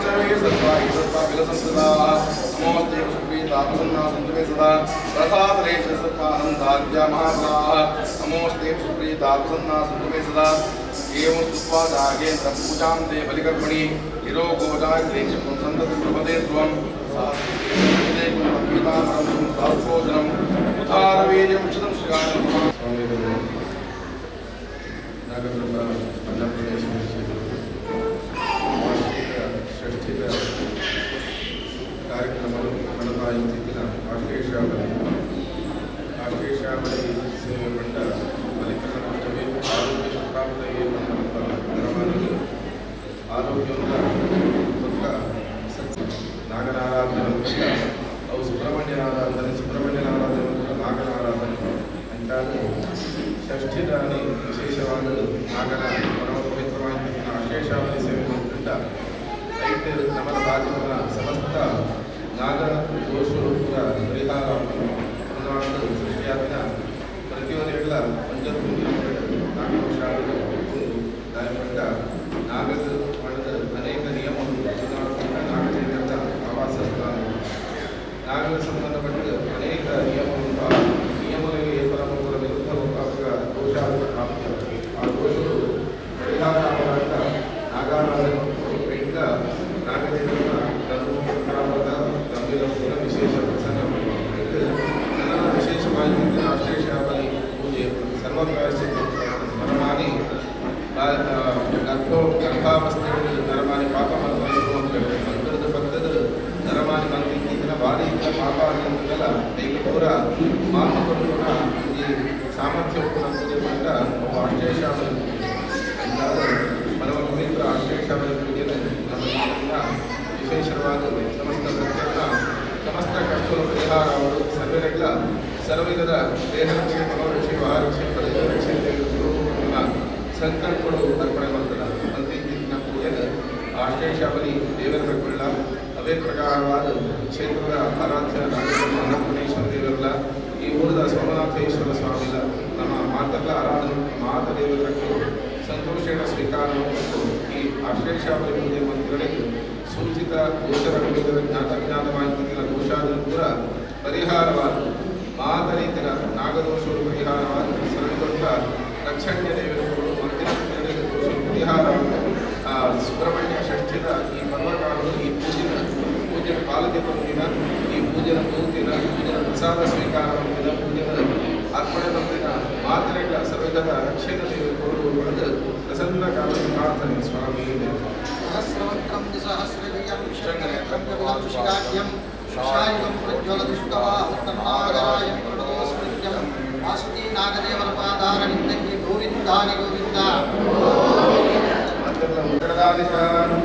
सर्वे सर्वा सर्वा विलसन्तदाः नमोऽस्ते सुप्रीता प्रसन्ना सन्तु मे सदा रसातले च सर्पाहन्ताद्या महाबलाः नमोऽस्ते सुप्रीता प्रसन्ना सन्तु मे सदा। एवं स्तुत्वा नागेन्द्र पूजां ते बलिकर्मणि हिरोगोजाग्रे क्षिप्रं सन्तति प्रपदे ध्रुवं सहस्रं पीताम्बरं सहस्रोजनं उदारवीर्यं क्षितं श्रीगानं। ನಾಗಬ್ರಹ್ಮ ಅನ್ನಪೂರ್ಣೇಶ್ವರ ವಾರ್ಷಿಕ ಷಷ್ಠಿದ ಕಾರ್ಯಕ್ರಮಗಳು ನಡೆದಾಯಿತಿನ ಆಶ್ಲೇಷಾವಳಿ ಆಶ್ಲೇಷಾವಳಿ ಸೇವೆ ಪಂಡ ಬಲಿಕರಣಾಷ್ಟಮಿ ಆರೋಗ್ಯ ಪ್ರಾಪ್ತಯೇ ನರಮಾನಿಗೆ ಆರೋಗ್ಯದ ಪಕ್ಕ ನಾಗನಾರಾಧನೆ ಅವು ಸುಬ್ರಹ್ಮಣ್ಯನಾರಾಧನೆ ಸುಬ್ರಹ್ಮಣ್ಯನಾರಾಧನೆ ನಾಗನಾರಾಧನೆ ಅಂತಾನೆ ಷಷ್ಠಿದಾನಿ ವಿಶೇಷವಾದ ನಾಗನ ಪರಮ ಪವಿತ್ರವಾಗಿ ಆಶ್ಲೇಷಾವಳಿ ಸೇವೆ ಮಾಡಿಕೊಂಡ ಐಟರ್ ನಮನ ಭಾಗ್ಯವನ ಸಮಸ್ತ ನಾಗ ದೋಷಗಳು ಕೂಡ ಪರಿಹಾರ ಸೃಷ್ಟಿಯಾದ ಪ್ರತಿಯೊಂದೆಲ್ಲ ಪಂಚಪೂಜೆ ನಾಗದೋಷಾದಿಗಳು ದಾಯಪಟ್ಟ ನಾಗದ ಮಾಡಿದ ಅನೇಕ ನಿಯಮಗಳು ನಾಗದೇವರ ಆವಾಸ ಸ್ಥಾನ ನಾಗರ ಸಂಬಂಧಪಟ್ಟ ಅನೇಕ ನಿಯಮಗಳು ನಿಯಮಗಳಿಗೆ ಪರಮಪುರ ವಿರುದ್ಧ ದೋಷ ಆ ದೋಷಗಳು ಪರಿಹಾರ ಆದಾಗ ನಾಗಾರಾಧನೆ ಮತ್ತು ನಾಗದೇವರ ಧರ್ಮದ ಗಂಭೀರ ವಿಶೇಷ ಪ್ರಸಂಗ ನನ್ನ ವಿಶೇಷವಾಗಿ ಆಶ್ಲೇಷಾವಳಿ ಪೂಜೆ ಸರ್ವಪ್ರಾಯಶ್ಚಿತ್ತ ನರಮಾನಿ ಗರ್ಭಾವಸ್ಥೆಯಲ್ಲಿ ನರಮಾನಿ ಪಾಪ ಮಂತ್ರದ ಪಕ್ಕದ ನರಮಾನಿ ಮಂತ್ರಿನ ಭಾರಿ ಪಾಪ ಅಂತಲ್ಲ ಐದು ಪೂರ ಮಾಪಕರಣ ಈ ಸಾಮರ್ಥ್ಯ ಪೂಜೆ ಪಂಡ ಆಶ್ಲೇಷಾವಳಿ ಅಂತಾದ ಪರಮ ಪವಿತ್ರ ಆಶ್ಲೇಷಾವಳಿ ಪೂಜೆ ನಮ್ಮ ವಿಶೇಷವಾದ ಸಮಸ್ತ ಭಕ್ತರ ಸಮಸ್ತ ಕಷ್ಟಗಳ ಪರಿಹಾರ ಅವರು ಸರ್ವರೆಲ್ಲ ಸರ್ವವಿಧದ ದೇಹರಕ್ಷೆ ಮನೋರಕ್ಷೆ ಆರಕ್ಷೆ ರಕ್ಷೆ ಸಂಕಲ್ಪಗಳು ಅರ್ಪಣೆ ಮಾಡ್ತಾರೆ. ಅಂತಿನ ಪೂಜೆ ಆಶ್ಲೇಷಾವಳಿ ದೇವರ ಬಕ್ಕುಳ್ಳ ಅವೇ ಪ್ರಕಾರವಾದ ಕ್ಷೇತ್ರದ ಆರಾಧ್ಯ ಅನ್ನಪೂರ್ಣೇಶ್ವರ ದೇವರಲ್ಲ ಈ ಊರದ ಸೋಮನಾಥೇಶ್ವರ ಸ್ವಾಮಿಲ್ಲ ನಮ್ಮ ಮಾತೆಲ್ಲ ಆರಾಧನೆ ಮಾತ ದೇವರಕ್ಕೂ ಸಂತೋಷೇಣ ಸ್ವೀಕಾರ ಮತ್ತು ಈ ಆಶ್ಲೇಷಾವಳಿ ಪೂಜೆ ಮಂತ್ರಗಳಿಗೆ ಸೂಚಿತ ದೋಷರ ಜ್ಞಾತಜ್ಞಾತವಾಗಿದ್ದ ದೋಷಾದ ಕೂಡ ಪರಿಹಾರವಾದ ಮಾತ ರೀತಿಯ ನಾಗದೋಷಗಳು ಪರಿಹಾರವಾದ ಸರ್ವದೊಡ್ಡ ರಕ್ಷಣ್ಯ ದೇವರುಗಳು ಮಂದಿರ ದೋಷ ಪರಿಹಾರವಾದ ಸುಬ್ರಹ್ಮಣ್ಯ ಷಷ್ಠಿದ ಈ ಪರ್ವಕಾಲದ ಈ ಪೂಜಿನ ಪೂಜೆಯ ಪಾಲಕೆ ಬಂದಿನ ಈ ಪೂಜೆನ ಪೂರ್ತಿನ ಪೂಜೆನ ಪ್ರಸಾದ ಸ್ವೀಕಾರ ಬಂದಿನ ಪೂಜೆನ ಅರ್ಪಣೆ ಬಂದಿನ ಮಾತಿನ ಸರ್ವದ ರಕ್ಷಣ ದೇವರುಗಳು ಅದು ಪ್ರಸನ್ನ ಕಾಲದ ಪ್ರಾರ್ಥನೆ ಸ್ವಾಮಿ. ಸಹಸ್ರವಕ್ರಂ ಸಹಸ್ರವೀರ್ಯಂ ಶಂಕರೇತ್ರಂ ಕಪಿಲಂಶಿಕಾಢ್ಯಂ ಶಾಯುಗಂ ಪ್ರಜ್ವಲದುಷ್ಟವಾಹುತನಾಗರಾಯಂ ಪ್ರಣತೋಸ್ಮೃತ್ಯಂ ವಾಸುಕಿ ನಾಗದೇವರ ಪಾದಾರವಿಂದಕ್ಕೆ ಗೋವಿಂದಾನಿ ಗೋವಿಂದ. ಮಂಗಳರಾಜನಂ.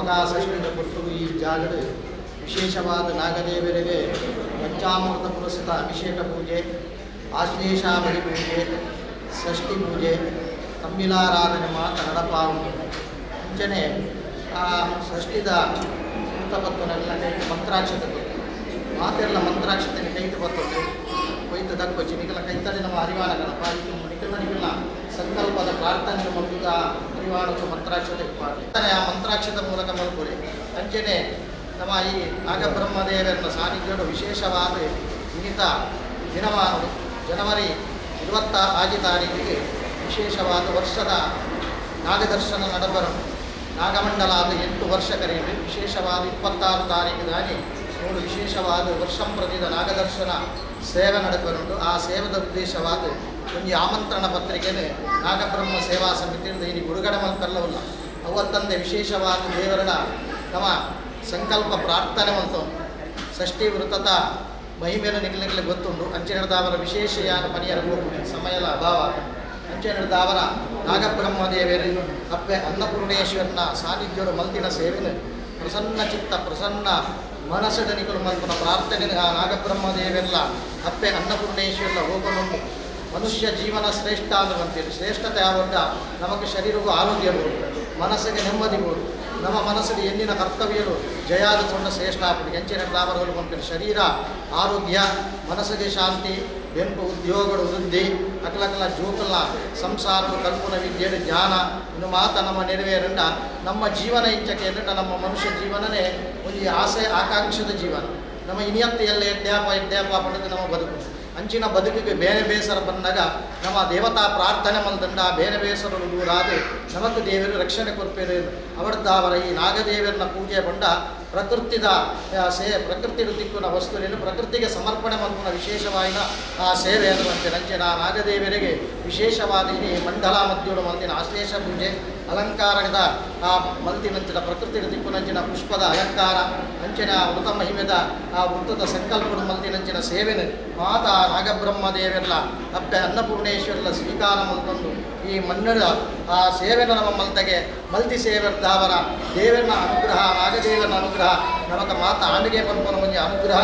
ಮಹಾಷಷ್ಠಿಯ ಕೊಟ್ಟು ಈ ಜಾಗಡು ವಿಶೇಷವಾದ ನಾಗದೇವರಿಗೆ ಪಂಚಾಮೃತ ಪುರಸ್ಕೃತ ಅಭಿಷೇಕ ಪೂಜೆ, ಆಶ್ಲೇಷ ಬಲಿ ಪೂಜೆ, ಷಷ್ಠಿ ಪೂಜೆ, ತಂಬಿಲಾರಾಧನೆ ಮಾತ ನಡಪಾವುಂಡು. ಅಂಚನೆ ಆ ಷಷ್ಠಿದ ಪತ್ವನೆಲ್ಲ ಕೈಟ್ ಮಂತ್ರಾಕ್ಷತೆ ಗೊತ್ತು ಮಾತೆಲ್ಲ ಮಂತ್ರಾಕ್ಷತೆ ಕೈತು ಬರ್ತದೆ ಕೊಯ್ತು ದಕ್ಕೊಚ್ಚಿ ನಿಖಲ ಕೈತಲ್ಲಿ ನಮ್ಮ ಹರಿವಾಣ ಗಣಪ ನಿಖಲ ನಿಖಲ ಸಂಕಲ್ಪದ ಪ್ರಾರ್ಥನೆ ಮಲ್ಪುದ ಹರಿವಾಣಕ್ಕೆ ಮಂತ್ರಾಕ್ಷತೆ ಮಾಡಲಿ ಆ ಮಂತ್ರಾಕ್ಷತೆ ಮೂಲಕ ಮಲ್ಪುರಿ. ಅಂಚನೆ ನಮ್ಮ ಈ ನಾಗಬ್ರಹ್ಮದೇವರನ್ನ ಸಾನ್ನಿಧ್ಯಡು ವಿಶೇಷವಾದ ವಿನಿತ ದಿನಮಾನ ಜನವರಿ 26 ತಾರೀಕಿಗೆ ವಿಶೇಷವಾದ ವರ್ಷದ ನಾಗದರ್ಶನ ನಡಬರು ನಾಗಮಂಡಲ ಆದ 8 ವರ್ಷ ಕರೆಯಲ್ಲಿ ವಿಶೇಷವಾದ 26 ತಾರೀಕು ದಾನಿ ಮೂರು ವಿಶೇಷವಾದ ವರ್ಷಂಪ್ರತಿದ ನಾಗದರ್ಶನ ಸೇವೆ ನಡಬರುಂಟು. ಆ ಸೇವೆದ ಉದ್ದೇಶವಾದ ಒಂದು ಆಮಂತ್ರಣ ಪತ್ರಿಕೆನೆ ನಾಗಬ್ರಹ್ಮ ಸೇವಾ ಸಮಿತಿಯಿಂದ ಇಲ್ಲಿ ಬಿಡುಗಡೆ ಮಲ್ಪಲ್ಲವಲ್ಲ ಅವತ್ತಂದೆ ವಿಶೇಷವಾದ ದೇವರ ನಮ್ಮ ಸಂಕಲ್ಪ ಪ್ರಾರ್ಥನೆ ಮಂತು ಷಷ್ಠಿ ವೃತದ ಮಹಿಮೇಲೆ ನಿಖಲಿಗೆ ಗೊತ್ತುಂಟು. ಅಂಚೆನದಾವರ ವಿಶೇಷ ಯಾನ ಪನಿಯರ ಸಮಯದ ಅಭಾವ ಅಂಚೆನದಾವರ ನಾಗಬ್ರಹ್ಮದೇವರು ಅಪ್ಪೆ ಅನ್ನಪೂರ್ಣೇಶ್ವರನ ಸಾನ್ನಿಧ್ಯರು ಮಲ್ತಿನ ಸೇವೆನ ಪ್ರಸನ್ನ ಚಿತ್ತ ಪ್ರಸನ್ನ ಮನಸ್ಸಡ ನಿಖಲು ಮಲ್ಪನ ಪ್ರಾರ್ಥನೆ ಆ ನಾಗಬ್ರಹ್ಮದೇವೆಲ್ಲ ಅಪ್ಪೆ ಅನ್ನಪೂರ್ಣೇಶ್ವರನ ಹೋಗನುಂಟು. ಮನುಷ್ಯ ಜೀವನ ಶ್ರೇಷ್ಠ ಅನ್ನುವಂತೇಳಿ ಶ್ರೇಷ್ಠತೆ ಯಾವಾಗ ನಮಗೆ ಶರೀರಕ್ಕೂ ಆರೋಗ್ಯ ಬೋದು, ಮನಸ್ಸಿಗೆ ನೆಮ್ಮದಿ ಬೋದು, ನಮ್ಮ ಮನಸ್ಸಿಗೆ ಎನ್ನಿನ ಕರ್ತವ್ಯರು ಜಯಾದ ಕೊಂಡ ಶ್ರೇಷ್ಠ ಆಪುಡಿ ಎಂಚಿನ ದಾವರಗಳು ಪಂಪಿನ ಶರೀರ ಆರೋಗ್ಯ ಮನಸ್ಸಿಗೆ ಶಾಂತಿ ಬೆಂಪು ಉದ್ಯೋಗಗಳು ವೃದ್ಧಿ ಅಕಲಕಲ ಜೋಕಲ ಸಂಸಾರದ ಕಲ್ಪನ ವಿದ್ಯೆ ಜ್ಞಾನ ಇನ್ನು ಮಾತ ನಮ್ಮ ನೆರವೇರಂಡ ನಮ್ಮ ಜೀವನ ಇಂಚಕ್ಕೆ ನಮ್ಮ ಮನುಷ್ಯ ಜೀವನನೇ ಒಂದು ಆಸೆ ಆಕಾಂಕ್ಷದ ಜೀವನ. ನಮ್ಮ ಇನಿಯತ್ತೆಯಲ್ಲೇ ಎಡ್ಡ್ಯಾಪ ಎಡ್ಡ್ಯಾಪ ಪಡೆದು ನಮ್ಮ ಬದುಕು ಅಂಚಿನ ಬದುಕಿಗೆ ಬೇರೆ ಬೇಸರ ಬಂದಾಗ ನಮ್ಮ ದೇವತಾ ಪ್ರಾರ್ಥನೆ ಮಲ್ದಂಡ ಬೇರೆ ಬೇಸರಲು ದೂರಾದ ನಮಕ್ ದೇವರು ರಕ್ಷಣೆ ಕೊರ್ಪೇರು ಅವರ್ದಾವರ ಈ ನಾಗದೇವರನ್ನ ಪೂಜೆ ಬಂಡ ಪ್ರಕೃತಿದ ಪ್ರಕೃತಿ ದಿಕ್ಕುನ ವಸ್ತುವಿನ ಪ್ರಕೃತಿಗೆ ಸಮರ್ಪಣೆ ಮಲ್ಪುನ ವಿಶೇಷವಾಯಿನ ಆ ಸೇವೆ ಅನ್ನುವಂತೆ ಅಂಚಿನ ನಾಗದೇವರಿಗೆ ವಿಶೇಷವಾದ ಇಲ್ಲಿ ಮಂಡಲ ಮಧ್ಯೋಡು ಮಲ್ತಿನ ಆಶ್ಲೇಷ ಪೂಜೆ ಅಲಂಕಾರದ ಆ ಮಲ್ತಿನಂಚಿನ ಪ್ರಕೃತಿ ದಿಕ್ಕುನಂಚಿನ ಪುಷ್ಪದ ಅಲಂಕಾರ ಅಂಚಿನ ವೃತ ಮಹಿಮೆದ ಆ ವೃತ್ತದ ಸಂಕಲ್ಪದ ಮಲ್ತಿನಂಚಿನ ಸೇವೆನ ಮಾತಾ ನಾಗಬ್ರಹ್ಮದೇವೆಲ್ಲ ಅಪ್ಪೆ ಅನ್ನಪೂರ್ಣೇಶ್ವರಲ್ಲ ಸ್ವೀಕಾರ ಮಲ್ತಂದು ಈ ಮನ್ನಡ ಆ ಸೇವೆನ ನಮ್ಮ ಮಲ್ತಗೆ ಮಲ್ತಿ ಸೇವೆರ್ದಾವರ ದೇವರನ ಅನುಗ್ರಹ ನಾಗದೇವನ ಅನುಗ್ರಹ ನಮಕ ಮಾತ ಆಂಡಿಗೆ ಪನ್ಪನ ಮಂಜಿ ಅನುಗ್ರಹ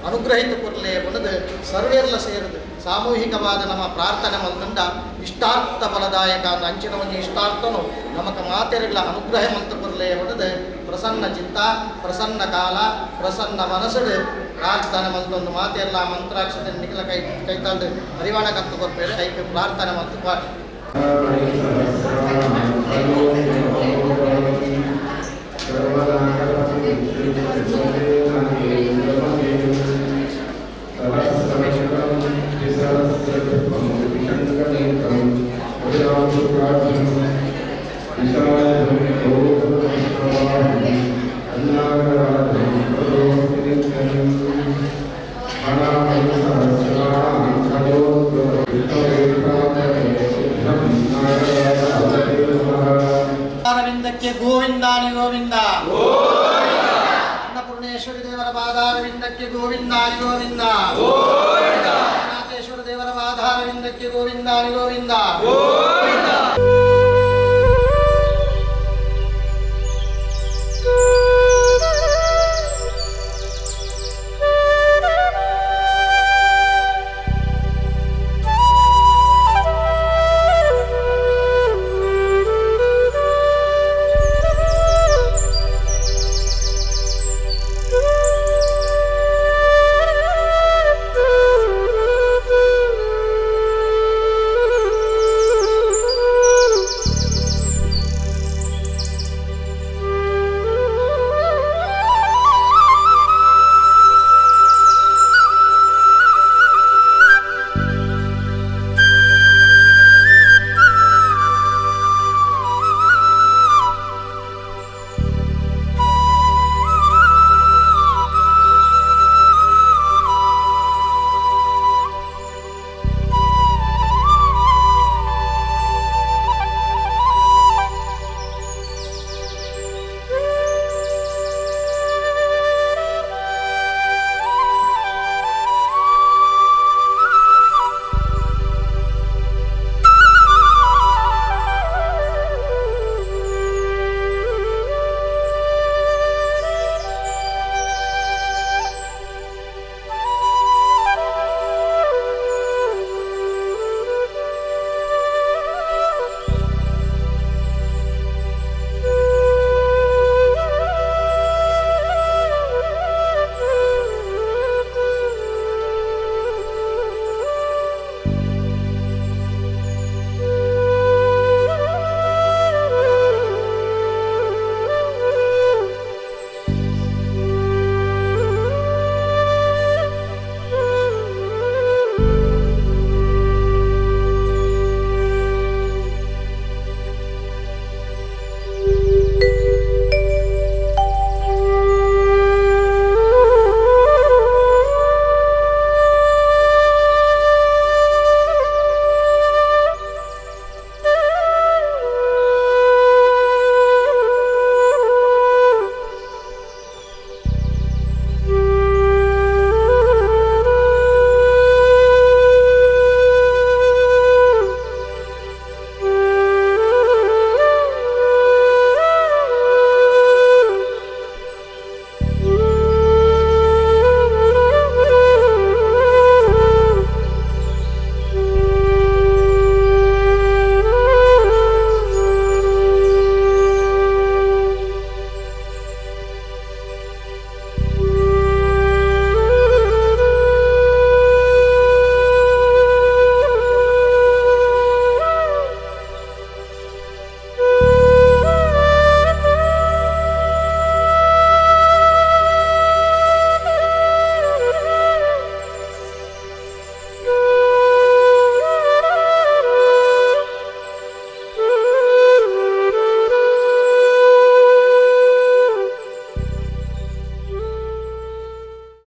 ಅನುಗ್ರಹಿತ ಕೊರಲೆ ಬಣ್ಣದು ಸರ್ವೇರ್ಲ ಸೇರಿದು ಸಾಮೂಹಿಕವಾದ ನಮ್ಮ ಪ್ರಾರ್ಥನೆ ಮಲ್ತಂಡ ಇಷ್ಟಾರ್ಥ ಫಲದಾಯಕ ಅಂದ ಅಂಚಿನ ಒಂಜಿ ಇಷ್ಟಾರ್ಥನು ನಮಕ ಮಾತೆರಗಳ ಅನುಗ್ರಹ ಮಂತ ಕೊರಲೆ ಬಣ್ಣದು ಪ್ರಸನ್ನ ಚಿತ್ತ ಪ್ರಸನ್ನ ಕಾಲ ಪ್ರಸನ್ನ ಮನಸ್ಸುಡು ಪ್ರಾರ್ಥನೆ ಮಲ್ತೊಂದು ಮಾತೆಲ್ಲ ಮಂತ್ರಾಕ್ಷತೆ ನಿಖಲ ಕೈ ಕೈತಾಳ್ದು ಹರಿವಾಣ ಕತ್ತು ಕೊರ್ಪೇರು ಐಕೆ ಪ್ರಾರ್ಥನೆ ಮಂತು ಪಾಠ. ಗೋವಿಂದಾನಿ ಗೋವಿಂದ ಅನ್ನಪೂರ್ಣೇಶ್ವರಿ ದೇವರ ಪಾದಾರವಿಂದಕ್ಕೆ ಗೋವಿಂದಾನಿ ಗೋವಿಂದ ನಾಥೇಶ್ವರ ದೇವರ ಪಾದಾರವಿಂದಕ್ಕೆ ಗೋವಿಂದಾನಿ ಗೋವಿಂದ.